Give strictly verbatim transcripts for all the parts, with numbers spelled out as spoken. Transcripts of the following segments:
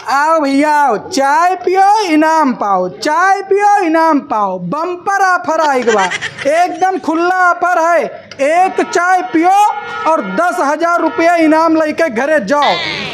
आओ भैया, आओ, चाय पियो, इनाम पाओ, चाय पियो, इनाम पाओ। बम्पर ऑफर आइग बा, एकदम खुला ऑफर है। एक चाय पियो और दस हजार रुपया इनाम लेके घरे जाओ।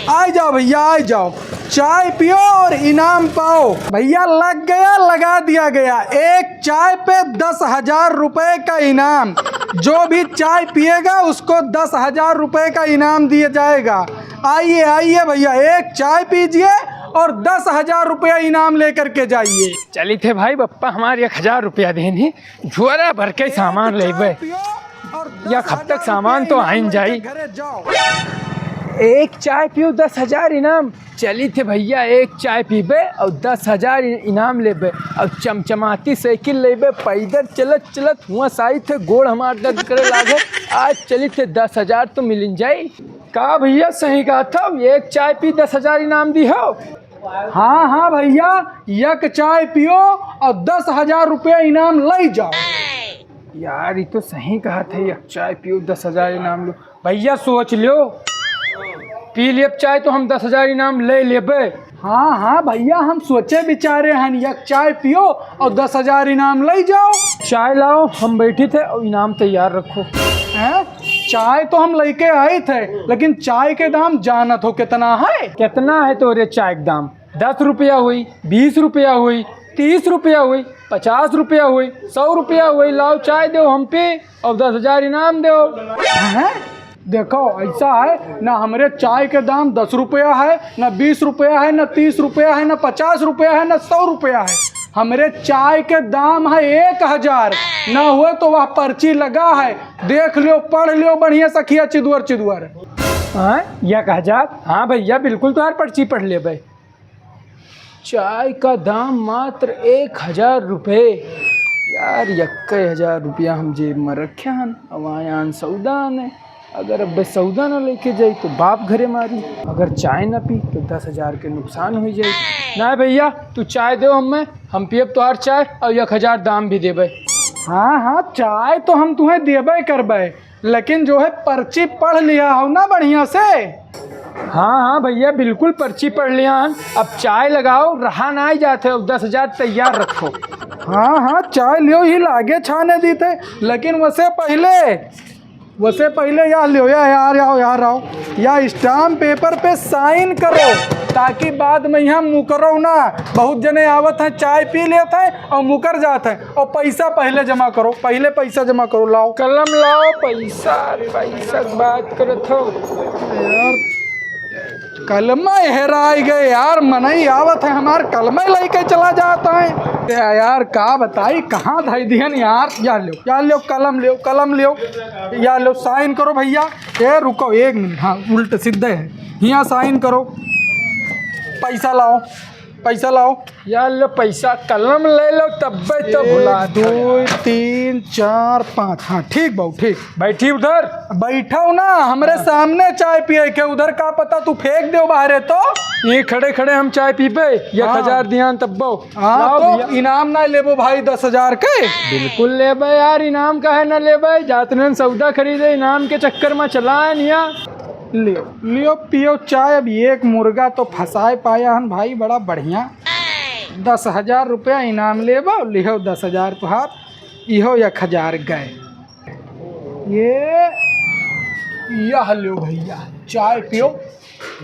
आ जाओ भैया, आ जाओ, चाय पियो और इनाम पाओ। भैया, लग गया, लगा दिया गया। एक चाय पे दस हजार रुपए का इनाम। जो भी चाय पिएगा, उसको दस हजार रुपए का इनाम दिया जाएगा। आइए, आइए भैया, एक चाय पीजिए और दस हजार रुपया इनाम लेकर के जाइए। चलित है भाई, बप्पा हमार एक हजार रुपया देन ही, झोरा भर के सामान लेबे। या हब तक सामान तो आइन जाई। एक चाय पियो, दस हजार इनाम। चलित है भैया, एक चाय पीबे और दस हजार इ-, इनाम लेबे और चमचमाती साइकिल लेबे। पैदल चलत चलत हुआ साइत है, गोड़ हमार दर्द करे लागे। आज चलित है, दस हजार तो मिलिन जाई। का भैया, सही कहत हो, एक चाय पी, दस हजार इनाम दी हो? हाँ, हाँ भैया, एक चाय पियो और दस हजार रुपया इनाम लई जाओ। यार, ई तो सही कहत है, एक चाय पियो, दस हजार इनाम लो। भैया, सोच ल्यो, पी लेब चाय तो हम दस हजार इनाम ले लेबे। हाँ, हाँ भैया, हम सोचे विचारे हन, एक चाय पियो और दस हजार इनाम लई जाओ। चाय लाओ, हम बैठी थे और इनाम तैयार रखो। हैं? चाय तो हम लेके आई थे, लेकिन चाय के दाम जानत हो कितना है? कितना है तोरे चाय के दाम? दस रुपया हुई, बीस रुपया हुई, तीस रुपया हुई, पचास रुपया हुई, सौ रुपया हुई। लाओ चाय दो हम पे और दस हजार इनाम दो। हैं? देखो, ऐसा है ना, हमरे चाय के दाम दस रुपया है, ना बीस रुपया है, ना तीस रुपया है, ना पचास रुपया है, ना सौ रुपया है। हमरे चाय के दाम है एक हजार। ना हुए तो वह पर्ची लगा है, देख लियो, पढ़ लियो बढ़िया सखिया चिदुअर चिदुअर। हाँ, एक हजार? हाँ भैया, बिल्कुल तोहार पर्ची पढ़ लेबे। चाय का दाम मात्र एक हजार रुपये। यार, इक्के हजार रुपया हम जेब में रखे हन, अब आयान सौदा ने। अगर अब सौदा न लेके जाई तो बाप घरे मारी, अगर चाय न पी तो दस हजार के नुकसान हो जाई। ना भैया, तू चाय दो हमें, हम पियब तोहार चाय और एक हजार दाम भी देबे। हाँ, हाँ, चाय तो हम तुम्हें देबे करबे, लेकिन जो है पर्ची पढ़ लिया हो ना बढ़िया से। हाँ, हाँ भैया, बिल्कुल पर्ची पढ़ लिया हन। अब चाय लगाओ, रहा ना ही जाते हो, दस हजार तैयार रखो। हाँ, हाँ, चाय लियो ही लागे छाने दीते, लेकिन वसे पहले, वसे पहले यह लियो, या यार, आओ यार, आओ, या स्टाम्प पेपर पे साइन करो, ताकि बाद में यहाँ मुकरो ना। बहुत जने आवत हैं, चाय पी लेत हैं और मुकर जात हैं, और पैसा पहले जमा करो, पहले पैसा जमा करो, लाओ। कलम लाओ, पैसा, पैसा के बात करत हो। यार, कलमा हेराई गए यार, मनई आवत है हमार, कलमा लेके चला जाता है। या-, यार, का बताई, कहाँ धई दिहन यार। या लो, या लो, कलम लो, कलम लो, या लो, साइन करो भैया। ए, रुको एक मिनट, हाँ, उल्ट सीधे है, हियाँ साइन करो, पैसा लाओ, पैसा लाओ। या लो पैसा, कलम ले लो, तब्बे तो एक, भुला दो, तीन, चार, पाँच। हाँ, ठीक बाऊ, ठीक। बैठी उधर। बैठो ना, हमरे हाँ। सामने चाय पिए के, उधर का पता तू फेंक दो बाहरे तो। ये खड़े खड़े हम चाय पीबे, एक हाँ। हजार दियान तब्बो। हाँ, लाओ तो भैया। इनाम ना लेबो भाई, दस हजार के? बिल्कुल लेबे यार, इनाम काहे ना लेबे? जातनन सौदा खरीदे, इनाम के चक्कर में चला है निया। लियो, लियो, पियो चाय। अब एक मुर्गा तो फंसाए पाया हन भाई, बड़ा बढ़िया। दस हजार रुपया इनाम लेबो, लिहो दस हजार तुहार, इहो एक हजार गए। ये, यह लो भैया, चाय पियो।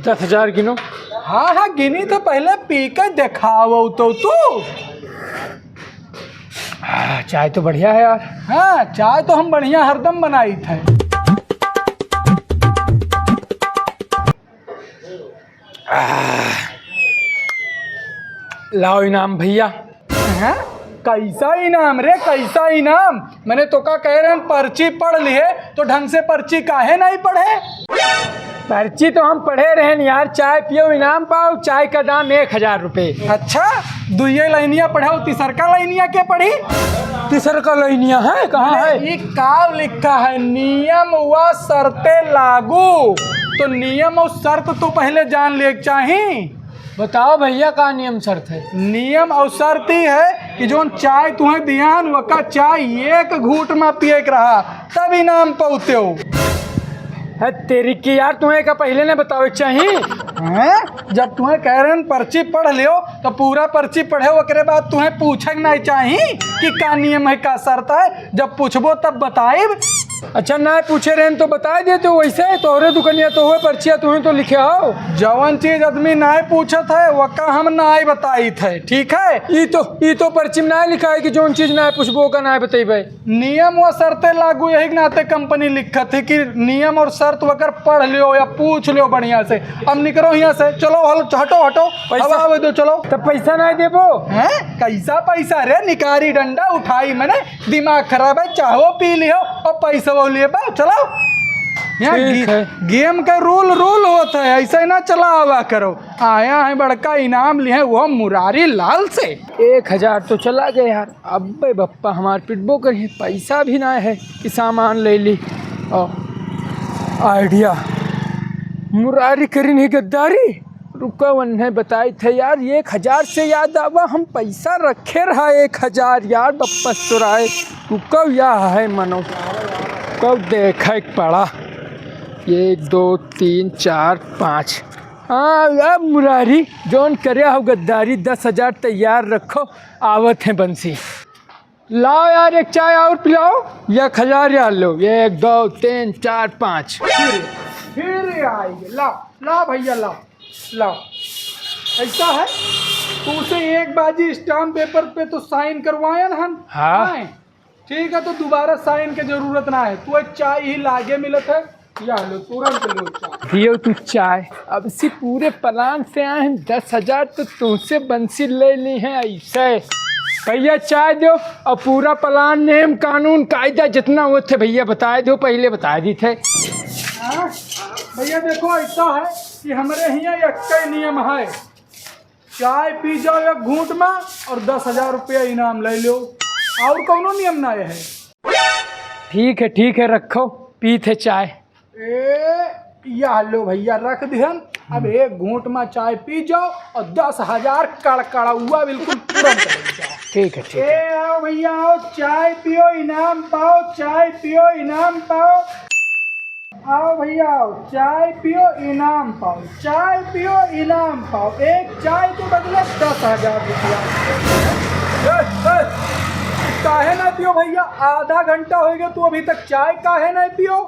दस हजार गिनो। हाँ, हाँ, गिनी तो पहले पी के देखावो तो तू। आ, चाय तो बढ़िया है यार। हाँ, चाय तो हम बढ़िया हरदम बनाई थे। आह, लाओ इनाम भैया। हैं? कैसा इनाम रे, कैसा इनाम? मैंने तो का कह रहे हैं, पर्ची पढ़ लिए तो ढंग से पर्ची काहे नहीं पढ़े? पर्ची तो हम पढ़े रहन यार, चाय पियो इनाम पाओ, चाय का दाम एक हजार रुपये। अच्छा, दुइये लाइनिया पढ़ाओ, तीसरका लाइनिया के पढ़ी? तीसरका लाइनिया है, कहाँ है? ये का लिखा है, नियम व शर्तें लागू। तो नियम और शर्त तो पहले जान ले के चाही। बताओ भैया, का नियम शर्त है? नियम और शर्त ई है कि जौन चाय तुम्हें दियान, वका चाय एक घूंट में पिए के रहा, तब इनाम पौते हो। है तेरी की यार, तुम्हें का पहले ने बतावे के चाही? हैं? जब तुहें कह रहे हैं पर्ची पढ़ लियो, तो पूरा पर्ची पढ़े, ओकरे बाद तुहें पूछे के नहीं चाही कि का नियम है, का शर्त है। जब पूछबो तब बताइब। अच्छा, ना पूछे रहेन तो बताइ देते, वैसे तोहरे दुकनिया तो हुए पर्चिया, तुहें तो लिखे हो। जवन चीज आदमी ना पूछत है, वका हम ना बताइत है, ठीक है? ई तो, ई तो पर्ची में ना लिखा है कि जौन चीज ना पूछबो, ओका ना बतइबे। नियम व शर्तें लागू, यही के नाते कंपनी लिखत है कि नियम और शर्त वकर पढ़ लियो या पूछ लियो बढ़िया से। अब निकरो यहाँ से, चलो, हल-, हटो, हटो, पैसा अब आवे दो, चलो। तब पैसा ना देबो? हैं? कैसा पैसा रे? निकारी डंडा उठाई, मैंने दिमाग खराब है, चाहो पी लियो और पैसा वो लिए बा, चलो। यहाँ ठीक गे-, है। गेम का रूल, रूल होता है, ऐसा ही ना चलावा करो। आया है बड़का इनाम लिहे, वो मुरारी लाल से। एक हजार तो चला गया यार। अब्बे बप्पा हमार पिटबो करी, पैसा भी ना है कि सामान ले ली। और आइडिया, मुरारी करी नहीं गद्दारी। रुको, उन्हें बताई थे यार, एक हजार से याद आवा, हम पैसा रखे रहा एक हजार यार, बप्पा चुराए। रुको, या है मनो, कब देखे के पड़ा। एक, दो, तीन, चार, पाँच। हाँ, अब मुरारी, जौन करे हो गद्दारी, दस हजार तैयार रखो, आवत हैं बंसी। लाओ यार, एक चाय और पिलाओ, एक हजार यार लो। एक, दो, तीन, चार, पाँच। फिर, फिर आइए, लाओ, लाओ भैया, लाओ, लाओ। ऐसा है, तू से एक बाजी स्टाम्प पेपर पे तो साइन करवायन हम। हाँ। आए। ठीक है, तो दोबारा साइन के जरूरत ना है, तू एक चाय ही लागे मिलत है। या लो, तुरंत लो चाय। दियो तू चाय। अब सी पूरे प्लान से आए हैं, दस हजार तो तुमसे बंसी ले ली है ऐसे। भैया चाय दो, और पूरा प्लान, नेम कानून कायदा जितना होत है भैया बताए दो, पहले बताए दी थे। हाँ, भैया देखो, ऐसा है कि हमरे हियाँ एक ही नियम है, चाय पी जाओ एक घूंट मा और दस हजार रुपया इनाम ले लो, और कौनो नियम ना है। ठीक है, ठीक है, रखो, पी थे चाय। ए, या लो भैया, रख दिहन। अब एक घूंट मा चाय पी जाओ और दस हजार कड़कड़ौआ बिल्कुल तुरंत ले जाओ। ठीक है, ठीक है। ए, आओ भैया, आओ, चाय पियो, इनाम पाओ, चाय पियो, इनाम पाओ। आओ भैया, आओ, चाय पियो, इनाम पाओ, चाय पियो, इनाम पाओ। एक चाय के बदले दस हजार रुपया। ए, ए, काहे ना पियो भैया? आधा घंटा हो गया, तू अभी तक चाय काहे ना पियो?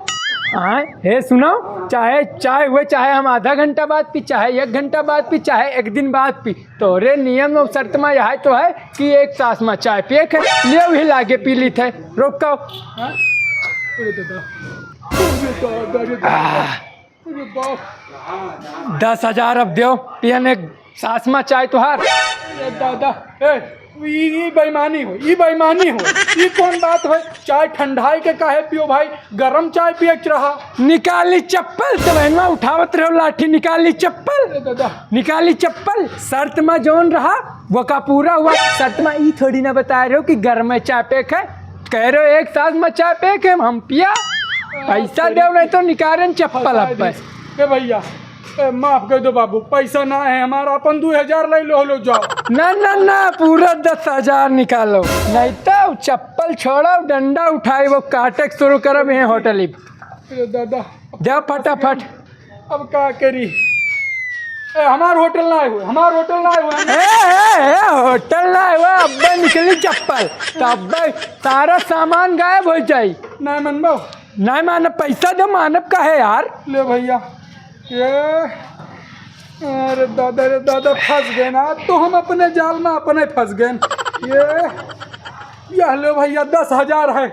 आय, हे सुनो, चाहे चाय हुए, चाहे हम आधा घंटा बाद पी, चाहे एक घंटा बाद पी, चाहे एक दिन बाद पी, तोरे नियम और शर्त मा यह तो है कि एक सास मा चाय पिए के लिए वही लागे पी ली थे। रोको। हाँ? अरे दादा, अरे दादा, अरे दादा, आह। अरे बाप। दस हजार अब दियो, पियन एक सास मा चाय तुहार। अरे दादा, ए, ई, ई बेईमानी हो, ई बेईमानी हो, ई कौन बात हो? चाय ठंडाई के काहे पियो भाई, गरम चाय पिए के रहा। निकाली चप्पल, तब एनमा उठावत रहो लाठी, निकाली चप्पल। अरे दादा। निकाली चप्पल, शर्त मा जौन रहा, वो का पूरा हुआ। शर्त मा ई थोड़ी ना बता रहे हो कि गरम चाय पे के, कह रहे हो एक सास मा चाय पे के हम पिया, पैसा दो, नहीं तो निकालन चप्पल अब। ए भैया, ए, माफ कर दो बाबू, पैसा ना है हमारा, अपन दो हजार ले लो, लो जाओ। ना, ना, ना, पूरा दस हजार निकालो, नहीं तो चप्पल छोड़ो, डंडा उठाई, वो काटे के शुरू करब ये होटल ही। अरे दादा, दे फटाफट। अब का करी? ए, हमार होटल ना हुए, हमार होटल ना हुए। ए, ए, ए, होटल ना हुए, अब्बे निकली चप्पल, तो अब्बे सारा सामान गायब हो जाई। ना मनबो। नहीं मानब, पैसा दे, मानब का है यार? ले भैया, ये, अरे दादा रे दादा, फंस गए ना, तो हम अपने जाल में अपने फंस गए। ये, यह लो भैया, दस हजार है,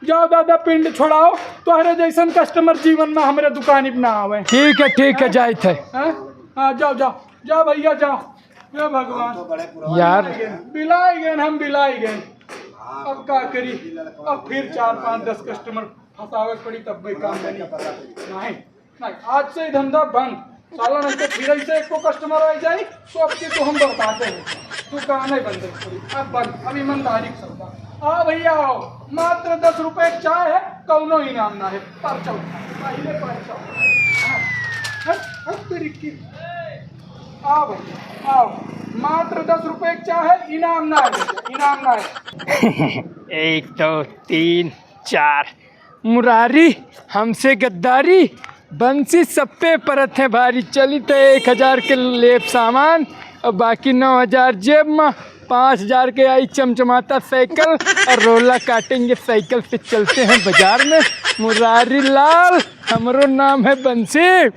जाओ दादा, पिंड छोड़ाओ, तोहरे जैसन कस्टमर जीवन में हमरे दुकानी पे ना आवे। ठीक है, ठीक है, जाइत है। हैं? हाँ, जाओ, जाओ, जाओ भैया, जाओ। हे भगवान। यार। बिलाई गए हम, बिलाई गए। अब का करी? अब फिर चार पाँच दस कस्टमर फंसावे के पड़ी, तब भी काम बनी। नहीं, नहीं, आज से ही धंधा बंद। साला नहीं तो फिर ऐसे एको कस्टमर आ जाए, तो अब के तो हम बताते हैं। दुकान ही बंद करी, अब बंद, अब ईमानदारी के सौदा। आओ भैया आओ, मात्र दस रुपए की चाय है, कौनो इनाम ना है। पर्चा उठा, पहले पर्चा उठा। हाँ, हट, हट तेरी की। आओ भैया, आओ। मात्र दस रुपए की चाय है, इनाम ना है भैया, इनाम ना है। एक, दो, तीन, चार। मुरारी, हमसे गद्दारी, बंसी सब पे परत है भारी, चली त एक हजार के लेब सामान और बाकी नौ हजार जेब में, पाँच हजार के आई चमचमाता साइकिल और रोला काटेंगे साइकिल से, चलते हैं बाजार में। मुरारी लाल, हमरो नाम है बंसी।